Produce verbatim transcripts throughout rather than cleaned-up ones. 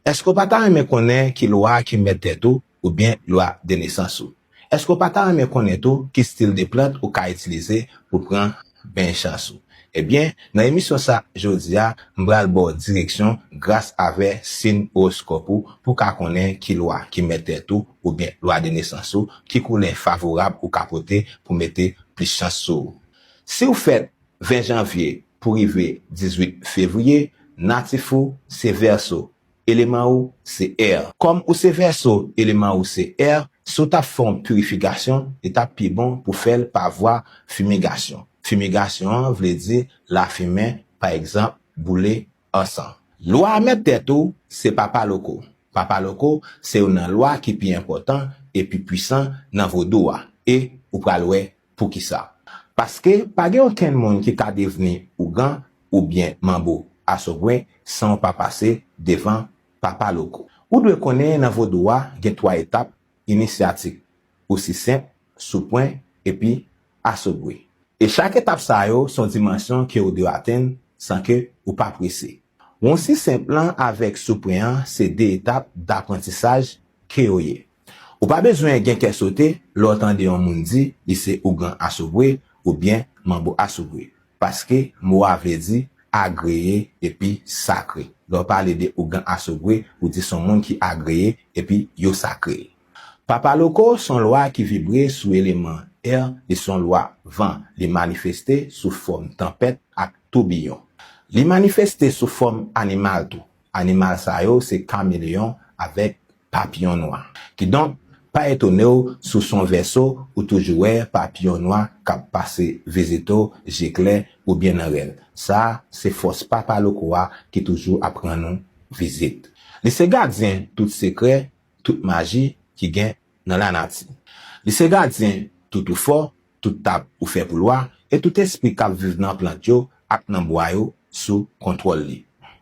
Èske w pa ta renmen konnen ki lwa ki mèt tèt ou oubyen lwa de nesans ou? Èske w pa ta renmen konnen tou ki stil de plant ou ka itilize pou pran ben chans ou? Ebyen, nan emisyon sa jodi a, m pral ba w direksyon gras avè siy owoskòp ou pou w ka konnen ki lwa ki mèt tèt ou oubyen lwa de nesans ou, ki koulè favorab ou ka pote pou mete plis chans sou ou. Si w fèt ven janvye pou rive dizuit fevriye, natif ou se Vèso, eleman ou se air. Kòm ou se Vèso, eleman ou se air, si w t ap fè yon pirifikasyon, li t ap pi bon pou fè l pa vwa fimigasyon. Fimigasyon an vle di lafimen, pa egzanp, boule ansanm. Lwa mèt tèt ou se Papa Loko. Papa Loko se youn nan lwa ki pi enpòtan e pi pwisan nan vodou a, e ou pral wè poukisa. Paske pa gen okenn moun ki ka devni ougan oubyen manbo asogwe san w pa pase devan Papa Loko. Ou dwe konnen nan vodou a gen twa etap inisyatik, ou si senp, soupwen, epi asogwe. E chak etap sa yo se yon dimansyon ke ou dwe atenn san ke ou pa prese. Wonsi senp lan avèk soupwen an se de etap daprantisaj ke yo ye. Ou pa bezwen gen kè sote lè w tande yon moun di li se ougan asogwe oubyen manbo asogwe, paske mo a vle di agreye epi sakre. Lè w pale de ougan asogwe, ou di se yon moun ki agreye epi yo sakre. Papa Loko se yon lwa ki vibre sou eleman air, li se yon lwa van, li manifeste sou fòm tanpèt ak toubiyon. Li manifeste sou fòm animal tou. Animal sa yo se kameleyon avèk papiyon nwa. Kidonk, pa etone w si w se yon Vèso ou toujou wè papiyon nwa k ap pase vizite w je klè oubyen nan rèv. Sa a se fòs Papa Loko a ki toujou ap rann ou vizit. Li se gadyen tout sekrè, tout maji ki gen nan lanati. Li se gadyen tout ou fò, tout tab ou fè pou lwa, e tout espri k ap viv nan plant yo ak nan bwa yo sou kontwòl li.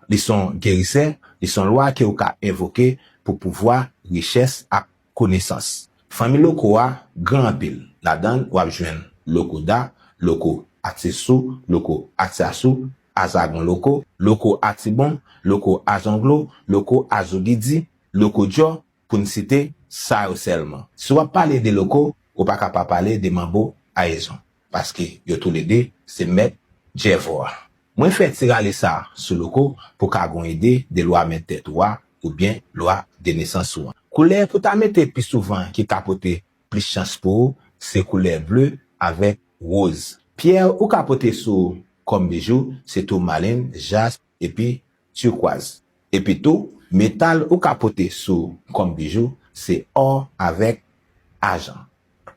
Li se yon gerisè, li se yon lwa ke ou ka envoke pou pouvwa, richès ak konesans. Fanmi Loko a gran anpil. Ladan l, w ap jwenn Loko Da, Loko Atisou, Loko Atyasou, Azagon Loko, Loko Atibon, Loko Azonglo, Loko Azougidi, Loko Djò, pou n site sa yo sèlman. Si w ap pale de Loko, ou pa ka pa pale de Manbo Ayezon, paske yo toulede se mèt djèvò a. Mwen fè ti rale sa sou Loko pou ka gon ide de lwa mèt tèt ou a oubyen lwa de nesans ou an. Koulè pou ta mete pi souvan ki ka pote plis chans pou ou se koulè ble avèk woz. Pyè ou ka pote sou ou kòm bijou se toumalin, jasp epi tikwaz. Epi tou, metal ou ka pote sou ou kòm bijou se ò avèk ajan.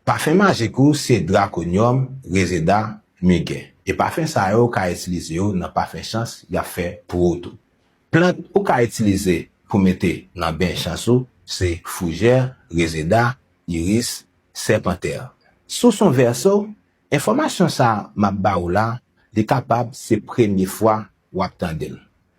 Pafen majik ou se drakonyòm, rezeda, migen. E pafen sa yo ou ka itilize yo nan pafen chans y ap fè pou ou tou. Plant ou ka itilize pou mete nan ben chans ou se foujè, rezeda, iris, sèpantè. Si w se yon Vèso, enfòmasyon sa a m ap ba ou la, li kapab se premye fwa w ap tande l.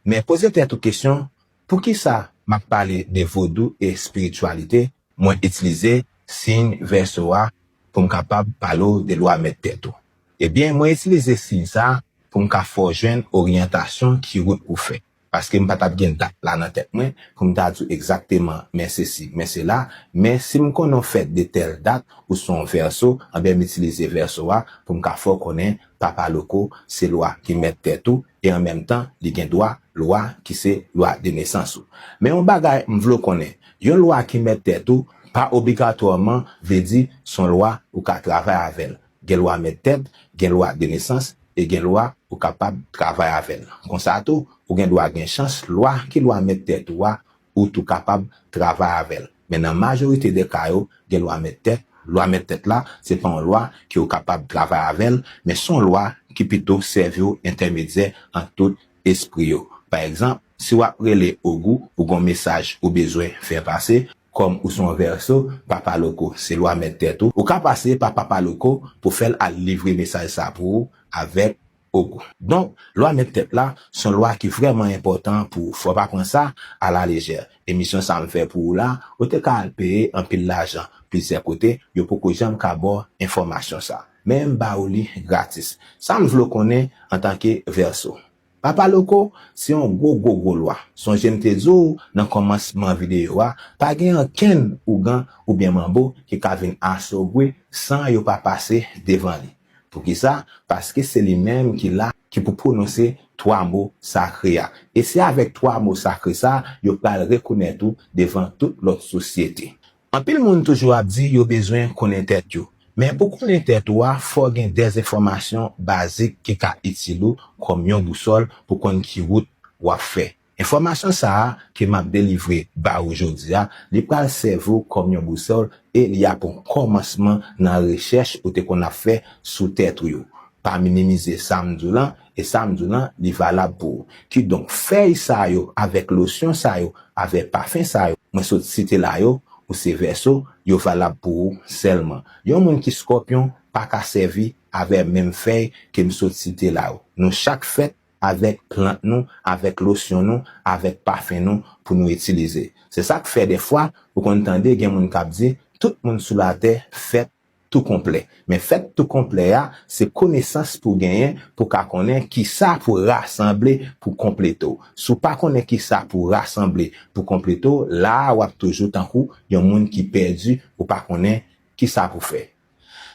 Men poze tèt ou kesyon, poukisa m ap pale de vodou e espirityalite, mwen itilize siy Vèso a pou m kapab pale w de lwa mèt tèt ou? Ebyen, mwen itilize siy sa a pou m ka fè w jwenn oryantasyon ki wout pou fè. Paske m pa t ap gen dat la nan tèt mwen pou m ta di w egzakteman men sesi, men sela, men si m konnen w fèt de tèl dat, ou se yon Vèso, anben m itilize Vèso a pou m ka fè w konnen Papa Loko se lwa ki mèt tèt ou, e an menm tan, li gen dwa lwa ki se lwa de nesans ou. Men yon bagay m vle w konnen, yon lwa ki mèt tèt ou pa obligatwaman vle di se yon lwa ou ka travay avè l. Gen lwa mèt tèt, gen lwa de nesans, e gen lwa ou kapab travay avè l. Konsa tou, ou gen dwa gen chans lwa ki lwa mèt tèt ou a, ou tou kapab travay avè l. Men nan majorite de ka yo, gen lwa mèt tèt, lwa mèt tèt la, se pa yon lwa ke ou kapab travay avè l, men se yon lwa ki pito sèvi w entèmedyè ant tout espri yo. Pa egzanp, si w ap rele Ogou, ou gon mesaj ou bezwen fè pase, kòm ou se yon Vèso, Papa Loko se lwa mèt tèt ou, ou ka pase pa Papa Loko pou fè l al livre mesaj sa pou ou avèk Ogou. Donk, lwa mèt tèt la, se yon lwa ki vrèman enpòtan pou ou. Fò w pa pran sa alalejè. Emisyon sa a m fè pou ou la, ou te ka al peye anpil lajan plizyè kote, yo poko janm ka ba w enfòmasyon sa. Men m ba ou li gratis. Sa m vle w konnen antanke Vèso. Papa Loko se yon gwo, gwo, gwo lwa. Sonje m te di w nan kòmansman videyo a, pa gen ankenn ougan oubyen manbo ki ka vin asogwe san yo pa pase devan li. Poukisa? Paske se li menm ki la, ki pou pwononse twa mo sakre a. E se avèk twa mo sakre sa a, yo pral rekonèt ou devan tout lòt sosyete. Anpil moun toujou ap di yo bezwen konnen tèt yo. Men pou konnen tèt ou a, fò w gen de enfòmasyon bazik ki ka itil ou kòm yon bousòl pou konn ki wout w ap fè. Enfòmasyon sa a ke m ap delivre ba ou jodi a, li pral sèvi w kòm yon bousòl e li ap yon kòmansman nan rechèch ou te konn ap fè sou tèt ou yo. Pa minimize sa m di w lan, e sa m di w lan, li valab pou ou. Kidonk, fèy sa yo, avèk losyon sa yo, avèk pafen sa yo, mwen sot site la yo, ou se Vèso, yo valab pou ou sèlman. Yon moun ki Skòpyon pa ka sèvi avèk menm fèy ke m sot site la yo. Nou chak fèt avèk plant nou, avèk losyon nou, avèk pafen nou pou nou itilize. Se sa k fè dèfwa, ou konn tande gen moun k ap di, tout moun sou latè fèt tou konplè. Men fèt tou konplè a, se konesans pou w genyen pou w ka konnen kisa pou rasanble pou konplete w. Si w pa konnen kisa pou rasanble pou konplete w, la a w ap toujou tankou yon moun ki pèdi, ou pa konnen kisa pou fè.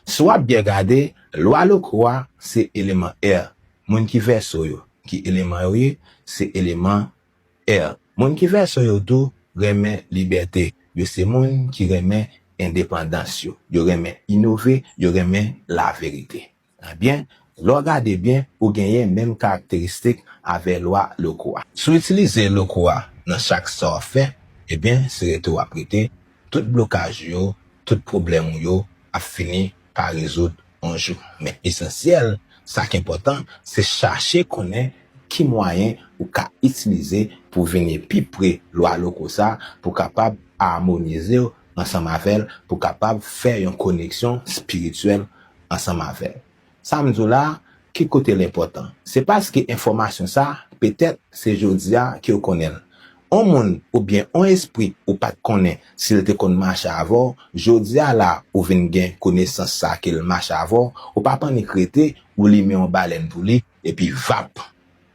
Si w ap byen gade, lwa Loko a se eleman air. Moun ki Vèso yo, ki eleman yo ye, se eleman air. Moun ki Vèso yo tou renmen libète. Yo se moun ki renmen endepandans yo. Yo renmen inove, yo renmen laverite. Ebyen, lè w gade byen, ou genyen menm karakteristik avè lwa Loko a. Si w itilize Loko a nan chak sa w ap fè, ebyen, se rete w ap rete. Tout blokaj ou yo, tout pwoblèm ou yo ap fini pa rezoud yon jou. Men esansyèl, sa k enpòtan, se chache konnen ki mwayen ou ka itilize pou vini pi pre lwa Loko sa, pou kapab amonize w ansanm avè l, pou kapab fè yon koneksyon espirityèl ansanm avè l. Sa m di w la a, ki kote l enpòtan? Se paske enfòmasyon sa a, petèt, se jodi a ke w konnen l. On moun oubyen on espri ou pa t konnen si l te konn mache avè w, jodi a la ou vin gen konesans sa ke l mache avè w, ou pa p annik rete, ou limen yon balèn pou li, epi vap,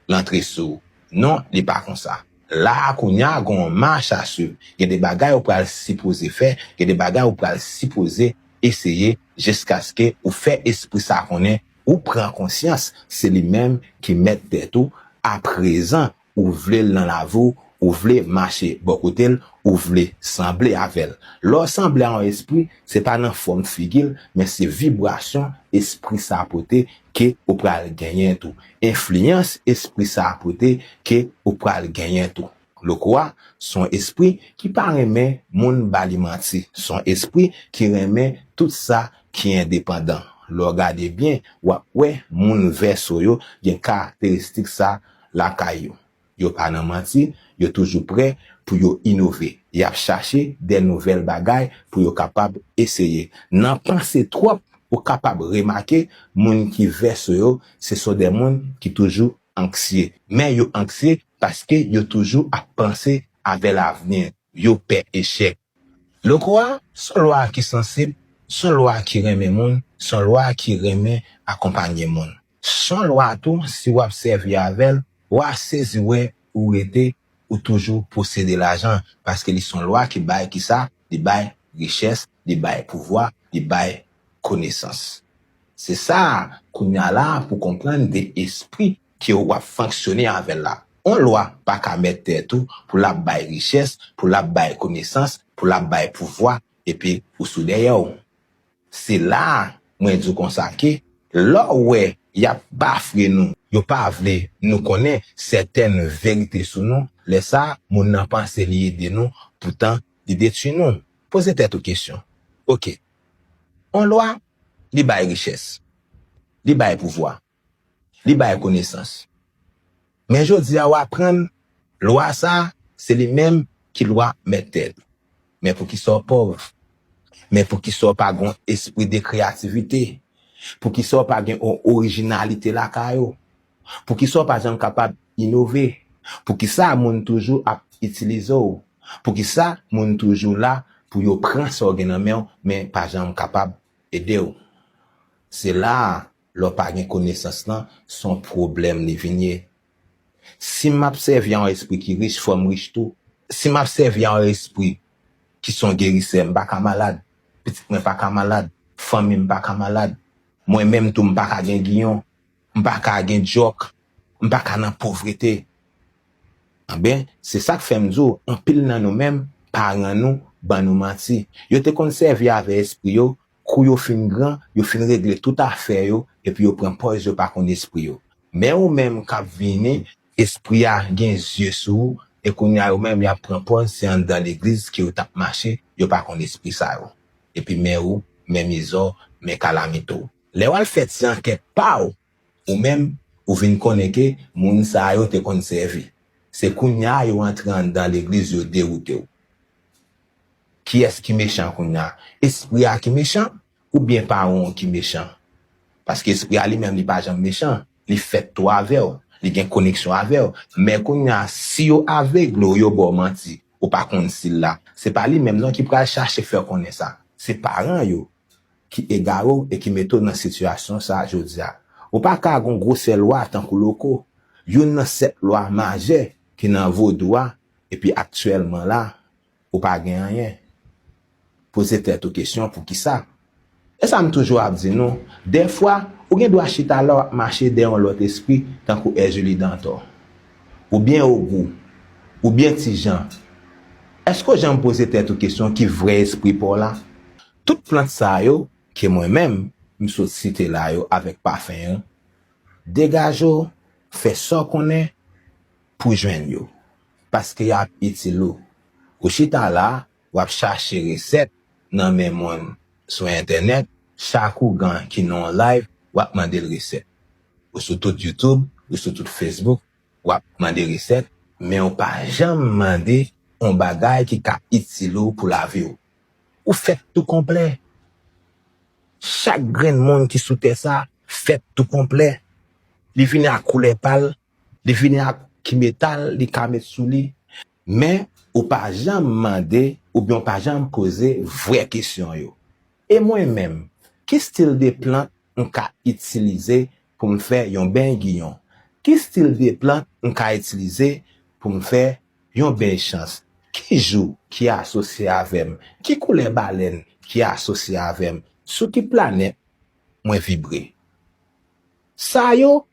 l antre sou ou. Non, li pa konsa. La a kounye a, gen yon mach a swiv. Gen de bagay ou pral sipoze fè, gen de bagay ou pral sipoze eseye, jiskaske ou fè espri sa konnen, ou pran konsyans, se li menm ki mèt tèt ou, aprezan, ou vle l nan lavi w, ou vle mache bò kote l, ou vle sanble avè l. Lè w sanble a yon espri, se pa nan fòm figi l, men se vibrasyon espri sa pote ke ou pral genyen tou. Enfliyans espri sa pote ke ou pral genyen tou. Loko a, se yon espri ki pa renmen moun ba li manti. Se yon espri ki renmen tout sa ki endepandan. Lè w gade byen, w ap wè moun Vèso yo gen karakteristik sa lakay yo. Yo pa nan manti, yo toujou prè pou yo inove. Y ap chache de nouvèl bagay pou yo kapab eseye. Nan panse twòp, ou kapab remake moun ki Vèso yo, se son de moun ki toujou anksye. Men yo anksye paske yo toujou ap panse avè lavni. Yo pè echèk. Loko a, se yon lwa ki sansib, se yon lwa ki renmen moun, se yon lwa ki renmen akonpanye moun. Se yon lwa tou, si w ap sèvi avè l, w a sezi wè ou rete, ou toujou posede lajan, paske li se yon lwa ki bay kisa? Li bay richès, li bay pouvwa, li bay konesans. Se sa, kounye a la, pou konprann de espri ke w ap fonksyone avè l la. On lwa pa ka mèt tèt ou pou l ap bay richès, pou l ap bay konesans, pou l ap bay pouvwa, epi ou sou dèyè w. Se la a mwen di w konsa ke lè w wè y ap bafwe nou, yo pa vle nou konnen sètèn verite sou nou, lè sa a, moun nan panse li ede nou, poutan li detwi nou. Poze tèt ou kesyon. Oke. On lwa, li bay richès. Li bay pouvwa. Li bay konesans. Men jodi a w aprann, lwa sa a, se li menm ki lwa mèt tèt ou. Men poukisa w pòv? Men poukisa w pa gen yon espri de kreyativite? Poukisa w pa gen yon orijinalite lakay ou? Poukisa w pa janm kapab inove? Poukisa moun toujou ap itilize w? Poukisa moun toujou la pou yo pran sa w gen nan men w, men pa janm kapab ede w? Se la a, lè w pa gen konesans lan, se yon pwoblèm li vin ye. Si m ap sèvi a yon espri ki rich, fò m rich tou. Si m ap sèvi a yon espri ki se yon gerisè, m pa ka malad. Pitit mwen pa ka malad. Fanmi m pa ka malad. Mwen menm tou, m pa ka gen giyon. M pa ka gen djòk. M pa ka nan povrete. Anben, se sa k fè m di w, anpil nan nou menm, paran nou ban nou manti. Yo te konn sèvi avè espri yo, kou yo fin gran, yo fin regle tout afè yo, epi yo pran pòz yo pa konn espri yo. Men ou menm k ap vini, espri a gen zye sou ou, e kounye a yo menm y ap pran pòz se anndan legliz ke yo t ap mache, yo pa konn espri sa yo. Epi men ou, men mizè w, men kalamite w. Lè w al fè ti ankèt pa w, ou menm, ou vin konnen ke moun sa yo te konn sèvi. Se kounye a yo antre anndan legliz, yo dewoute w. Kiyès ki mechan kounye a? Espri a ki mechan oubyen paran w ki mechan? Paske espri a li menm li pa janm mechan. Li fèt tou avè w. Li gen koneksyon avè w. Men kounye a, si yo avegle w, yo ba w manti, ou pa konn si l la. Se pa li menm non ki pral chache fè w konnen sa. Se paran yo ki egare w e ki mete w nan sitiyasyon sa a jodi a. Ou pa ka gon gwosè lwa tankou loko. Youn nan sèt lwa majè ki nan vodou a, epi aktyèlman la, ou pa gen anyen. Poze tèt ou kesyon poukisa. E sa m toujou ap di nou, dèfwa, ou gen dwa chita la w ap mache dèyè yon lòt espri tankou Èjili Dantò, oubyen Ogou, oubyen Ti Jan. Èske w janm poze tèt ou kesyon ki vrè espri pa w la? Tout plant sa yo, ke mwen menm, m sot site la yo avèk pafen yo, degaje w, fè sa w konnen pou w jwenn yo. Paske y ap itil ou. Ou chita la, w ap chache resèt nan men moun sou entènèt, chak ougan ki nan yon live, w ap mande l resèt. Ou sou tout YouTube, ou sou tout Facebook, w ap mande resèt, men w pa janm mande yon bagay ki ka itil ou pou lavi w. Ou fèt tou konplè. Chak grenn moun ki sou tè sa fèt tou konplè. Li vini ak koulè pa l, li vini ak ki metal li ka met sou li. Men, ou pa janm mande oubyen w pa janm poze vrè kesyon yo. E mwen menm, ki stil de plant m ka itilize pou m fè yon beny giyon? Ki stil de plant m ka itilize pou m fè yon beny chans? Ki jou ki asosye avè m? Ki koulè balèn ki asosye avè m? Sou ki planèt mwen vibre? Sa yo,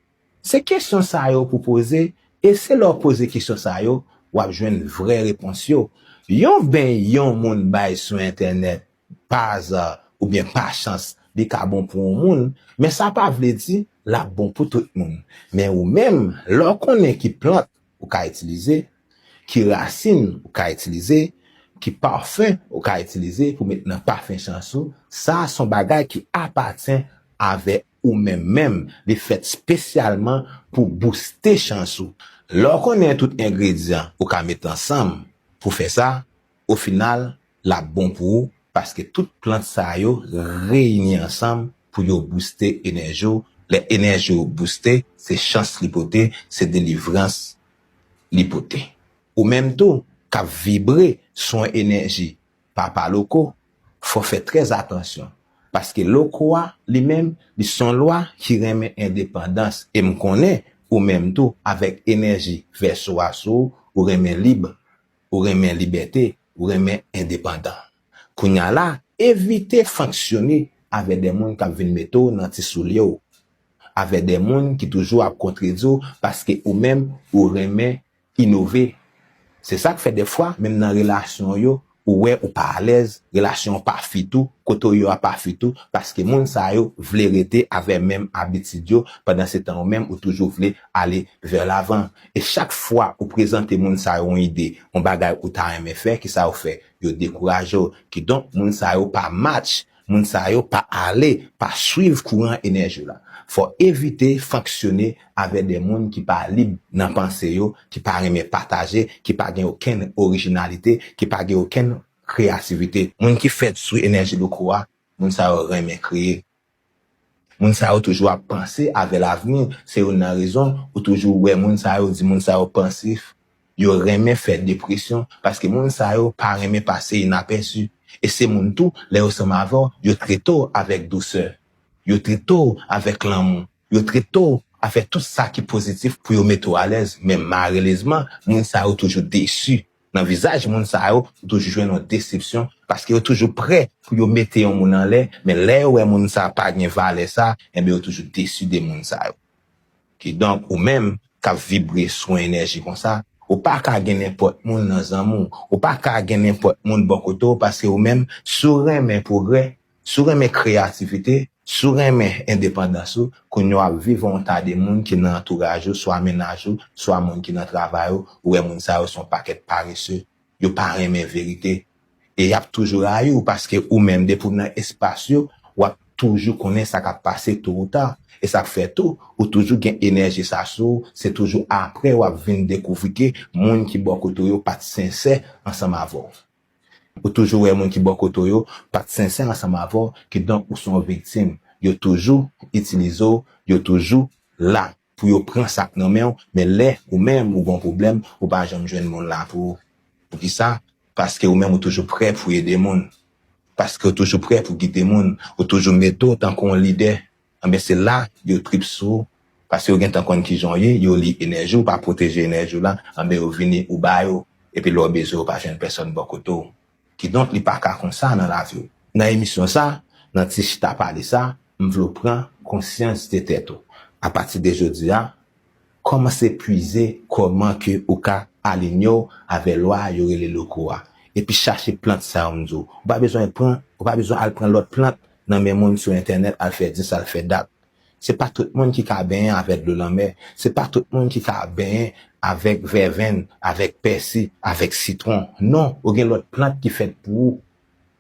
se kesyon sa yo pou poze, e se lè w poze kesyon sa yo, w ap jwenn vrè repons yo. Yon beny yon moun bay sou entènèt, pa aza oubyen pa chans, li ka bon pou yon moun, men sa pa vle di l ap bon pou tout moun. Men ou menm, lè w konnen ki plant ou ka itilize, ki rasin ou ka itilize, ki pafen ou ka itilize pou met nan pafen chans ou, sa a se yon bagay ki apatyen avè ou menm menm. Li fèt espesyalman pou bouste chans ou. Lè w konnen tout engredyan ou ka met ansanm pou fè sa, o final, l ap bon pou ou, paske tout plant sa yo reyini ansanm pou yo bouste enèji w. Lè enèji w bouste, se chans li pote, se delivrans li pote. Ou menm tou, k ap vibre sou yon enèji papa loko, fò w fè trè atansyon. Paske loko a, li menm, li se yon lwa ki renmen endepandans. E m konnen, ou menm tou, avèk enèji vèso a sou ou, ou renmen lib, ou renmen libète, ou renmen endepandan. Kounye a la, evite fonksyone avè de moun k ap vin mete w nan ti soulye w, avè de moun ki toujou ap kontredi w paske ou menm ou renmen inove. Se sa k fè dèfwa, menm nan relasyon w yo, ou wè ou pa alèz, relasyon an pa fit ou, kote w ye a pa fit ou, paske moun sa yo vle rete avè menm abitid yo, pandan se tan ou menm ou toujou vle ale vè lavan. E chak fwa ou prezante moun sa yo yon ide, yon bagay ou ta renmen fè, kisa yo fè? Yo dekouraje w. Kidonk, moun sa yo pa match, moun sa yo pa ale, pa swiv kouran enèji w la. Fò w evite fonksyone avè de moun ki pa lib nan panse yo, ki pa renmen pataje, ki pa gen okenn orijinalite, ki pa gen okenn kreyativite. Moun ki fèt sou enèji loko a, moun sa yo renmen kreye. Moun sa yo toujou ap panse avè lavni. Se youn nan rezon ou toujou wè moun sa yo di moun sa yo pansif. Yo renmen fè depresyon, paske moun sa yo pa renmen pase inapèsi. E se moun tou, lè yo sanm avè w, yo trete w avèk dousè. Yo trete w avèk lanmou. Yo trete w a fè tout sa ki pozitif pou yo mete w alèz. Men malelezman, moun sa yo toujou desi. Nan vizaj moun sa yo, ou toujou jwenn yon desepsyon, paske yo toujou prè pou yo mete yon moun anlè, men lè yo wè moun sa pa gen valè sa, enben yo toujou desi de moun sa yo. Kidonk, ou menm k ap vibre sou yon enèji konsa, ou pa ka gen nenpòt moun nan zanmi w, ou pa ka gen nenpòt moun bò kote w, paske ou menm, si w renmen pwogrè, si w renmen kreyativite, si w renmen endepandans ou, kounye a w ap viv yon ta de moun ki nan antouraj ou, swa mennaj ou, swa moun ki nan travay ou, ou wè moun sa yo se yon pakèt parese, yo pa renmen verite. E y ap toujou rayi w paske ou menm, depi w nan espas yo, w ap toujou konnen sa k ap pase to ou ta. E sa k fè tou, ou toujou gen enèji sa sou ou, se toujou apre w ap vin dekouvri ke moun ki bò kote w yo pa t sensè ansanm avè w. Ou toujou wè moun ki bò kote w yo pa t sensè ansanm avè w, kidonk ou se yon viktim. Yo toujou itilize w, yo toujou la pou yo pran sa k nan men w, men lè ou menm ou gen yon pwoblèm, ou pa janm jwenn moun la pou ou. Poukisa? Paske ou menm ou toujou prè pou ede moun. Paske ou toujou prè pou gide moun, ou toujou mete w tankou yon lidè. Anben, se la yo trip sou ou. Paske yo gentan konn kijan w ye, yo li enèji w, pa pwoteje enèji w la, anben, yo vini ou ba yo. Epi lè w bezwen, ou pa jwenn pèsòn bò kote w. Kidonk, li pa ka konsa nan lavi w. Nan emisyon sa, nan ti chita pale sa, m vle w pran konsyans de tèt ou. Apati de jodi a, kòmanse pwize kòman ke ou ka alinye w avè lwa yo rele loko a. Epi chache plant sa yo m di w. Ou pa bezwen pran, ou pa bezwen al pran lòt plant nan men moun sou entènèt, al fè dis, al fè dat. Se pa tout moun ki ka benyen avèk dlo lanmè. Se pa tout moun ki ka benyen avèk vèvenn, avèk pèsi, avèk sitwon. Non, ou gen lòt plant ki fèt pou ou.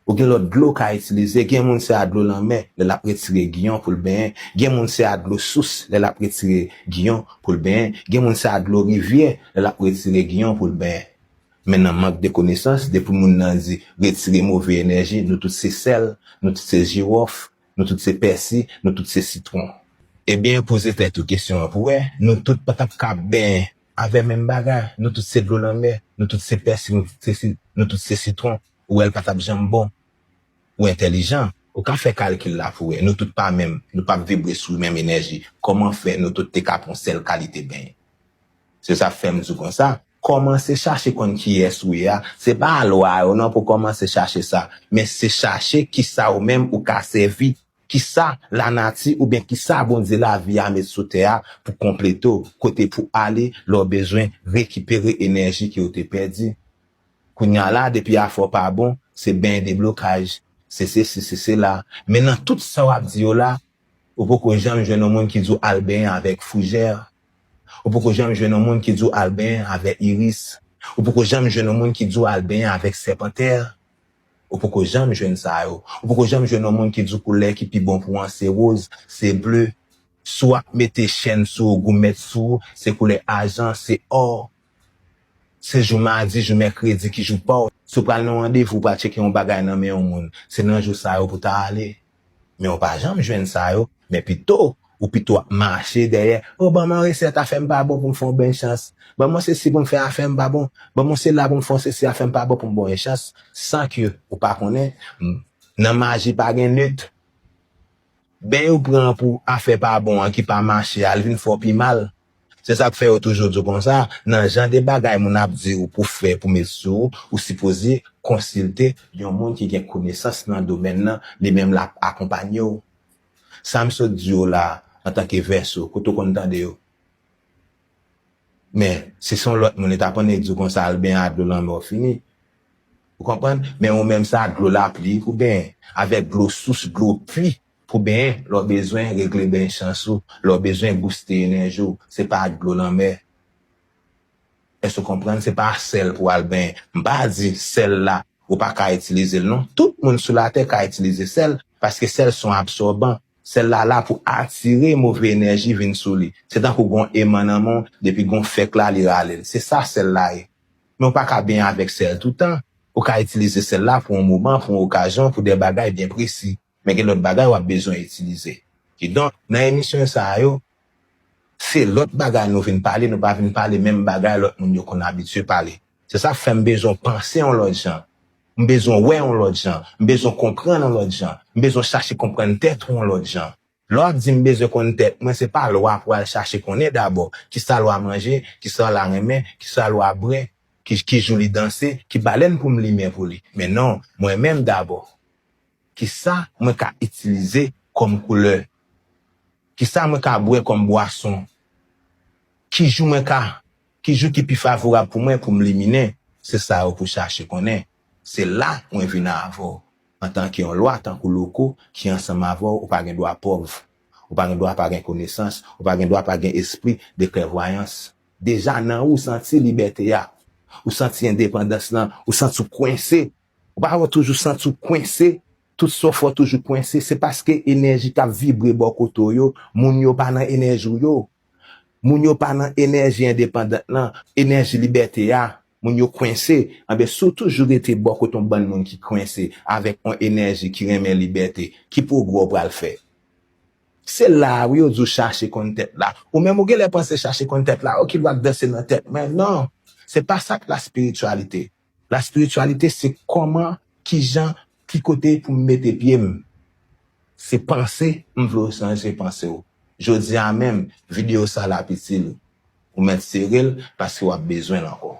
Ou gen lòt dlo w ka itilize. Gen moun se a dlo lanmè lè l ap retire giyon pou l benyen. Gen moun se a dlo sous lè l ap retire giyon pou l benyen. Gen moun se a dlo rivyè lè l ap retire giyon pou l benyen. Men nan mank de konesans, depi moun nan di retire move enèji, nou tout se sèl, nou tout se jiwòf, nou tout se pèsi, nou tout se sitwon. Ebyen, poze tèt ou kesyon an pou wè, nou tout pa t ap ka benyen avè menm bagay, nou tout se dlo lanmè, nou tout se pèsi, nou tout se si-, nou tout se sitwon, ou wè l pa t ap janm bon. Ou entèlijan, ou ka fè kalkil la pou wè, nou tout pa menm, nou p ap vibre sou menm enèji. Kòman fè nou tout te ka pran sèl kalite benyen? Se sa k fè m di w konsa, kòmanse chache konn kiyès ou ye a. Se pa lwa yo non pou kòmanse chache sa, men se chache kisa ou menm ou ka sèvi, kisa lanati oubyen kisa Bondye lavi a met sou tè a pou konplete w, kote pou ale lè w bezwen rekipere enèji ke w te pèdi. Kounye a la, depi afè w pa bon, se benyen deblokaj, se sesi, se sela. Men nan tout sa w ap di yo la, ou poko janm jwenn yon moun ki di w al benyen avèk foujè. Ou poko janm jwenn yon moun ki di w al benyen avèk iris. Ou poko janm jwenn yon moun ki di w al benyen avèk sèpantè. Ou poko janm jwenn sa yo. Ou poko janm jwenn yon moun ki di w koulè ki pi bon pou w an se woz, se ble. Si w ap mete chèn sou ou, goumèt sou ou, se koulè ajan, se ò. Se jou madi, jou mèkredi ki jou pa w. Si w pral nan yon randevou, w pral tcheke yon bagay nan men yon moun, se nan jou sa yo pou w ta ale. Men w pa janm jwenn sa yo. Men pito, ou pito ap mache dèyè, o, ban m yon resèt, afè m pa bon pou m fè yon beny chans. Ban m yon sesi pou m fè, afè m pa bon. Ban m yon sela pou m fè yon sesi, afè m pa bon pou m bon yon chans. San ke ou pa konnen, m, nan maji pa gen net. Beny ou pran pou afè pa bon an ki pa mache a, l vin fè w pi mal. Se sa k fè yo toujou di w konsa, nan jan de bagay moun ap di w pou fè, pou met sou ou, ou sipoze konsilte yon moun ki gen konesans nan domèn nan, li menm l ap akonpanye w. Sa m sot di w la, antanke Vèso, kote w konn tande yo? Men, si se yon lòt moun, li t ap annik di w konsa, al benyen ak dlo lanmè w fini. Ou konprann? Men ou menm se ak dlo lapli pou benyen, avèk dlo sous, dlo pwi pou benyen, lè w bezwen regle beny chans ou, lè w bezwen bouste enèji w, se pa ak dlo lanmè. Èske w konprann? Se pa sèl pou w al benyen. M pa di sèl la, ou pa ka itilize l non. Tout moun sou latè ka itilize sèl, paske sèl se yon absòban. Sèl la la pou atire move enèji vin sou li. Se tankou gon eman nan men w, depi gon fèk la, li rale l. Se sa sèl la ye. Men w pa ka benyen avèk sèl toutan. Ou ka itilize sèl la pou yon moman, pou yon okazyon, pou de bagay byen presi. Men gen lòt bagay w ap bezwen itilize. Kidonk, nan emisyon sa a yo, se lòt bagay nou vin pale, nou pa vin pale menm bagay lòt moun yo konn abitye pale. Se sa k fè m bezwen w panse yon lòt jan. M bezwen w wè yon lòt jan. M bezwen w konprann yon lòt jan. M bezwen w chache konprann tèt ou yon lòt jan. Lè w ap di m bezwen konn tèt mwen, se pa lwa pou al chache konnen dabò. Kisa lwa manje, kisa lwa renmen, kisa lwa bwè, ki, ki jou li danse, ki balèn pou m limen pou li. Men non, mwen menm dabò. Kisa mwen ka itilize kòm koulè? Kisa mwen ka bwè kòm bwason? Ki jou mwen ka, ki jou ki pi favorab pou mwen pou m liminen? Se sa yo pou chache konnen. Se la mwen vin avè w. Antanke yon lwa tankou Loko ki ansanm avè w, ou pa gen dwa pòv. Ou pa gen dwa pa gen konesans. Ou pa gen dwa pa gen espri de klèvwayans. Deja nan ou, ou santi libète a. Ou santi endepandans lan. Ou santi w kwense. Ou pa wè w toujou santi w kwense? Tout sa w fè w toujou kwense, se paske enèji k ap vibre bò kote w yo, moun yo pa nan enèji w yo. Moun yo pa nan enèji endepandant lan, enèji libète a. Moun yo kwense. Anben, si w toujou rete bò kote yon bann moun ki kwense, avèk yon enèji ki renmen libète, ki pwogrè w pral fè? Se la a, wi, yo di w chache konn tèt la. Ou menm, ou genlè panse chache konn tèt la, o, ki lwa k danse nan tèt mwen. Non, se pa sa k laspirityalite. Laspirityalite, se kòman, kijan, ki kote pou m mete pye m. Se panse, m vle w chanje panse w. Jodi a menm, videyo sa l ap itil ou. Ou mèt sere l paske w ap bezwen l ankò.